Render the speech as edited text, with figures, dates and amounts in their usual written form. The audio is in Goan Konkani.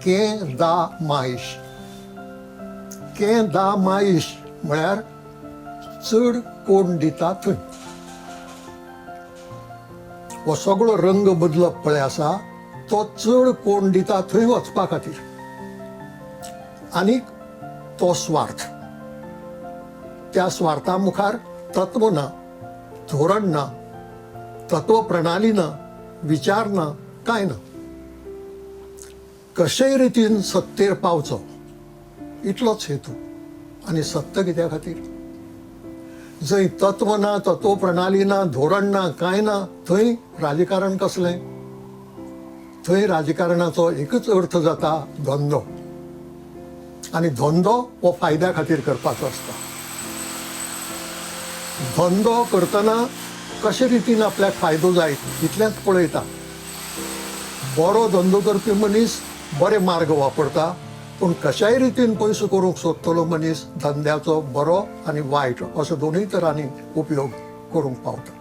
के दा मायश. के दा मायश म्हळ्यार चड कोण दिता थंय. हो सगळो रंग बदलप पळय आसा तो चड कोण दिता थंय वचपा खातीर. आनीक तो स्वार्थ. त्या स्वार्था मुखार तत्व ना, धोरण ना, तत्व प्रणाली ना, विचार ना, कांय ना. कशेय रितीन सत्तेर पावचो इतलोच हेतू. आनी सत्ता कित्या खातीर? जंय तत्व ना, तत्व प्रणाली ना, धोरण ना, कांय ना, थंय राजकारण कसलें? थंय राजकारणाचो एकच अर्थ जाता, धंदो. आनी धंदो हो फायद्या खातीर करपाचो आसता. धंदो करतना कशे रितीन आपल्याक फायदो जायत इतलेंच पळयता. बरो धंदो करपी मनीस बरे मार्ग वापरता, पूण कशाय रितीन पयसो करूंक सोदतलो मनीस धंद्याचो बरो आनी वायट असो दोनूय तरांनी उपयोग करूंक पावता.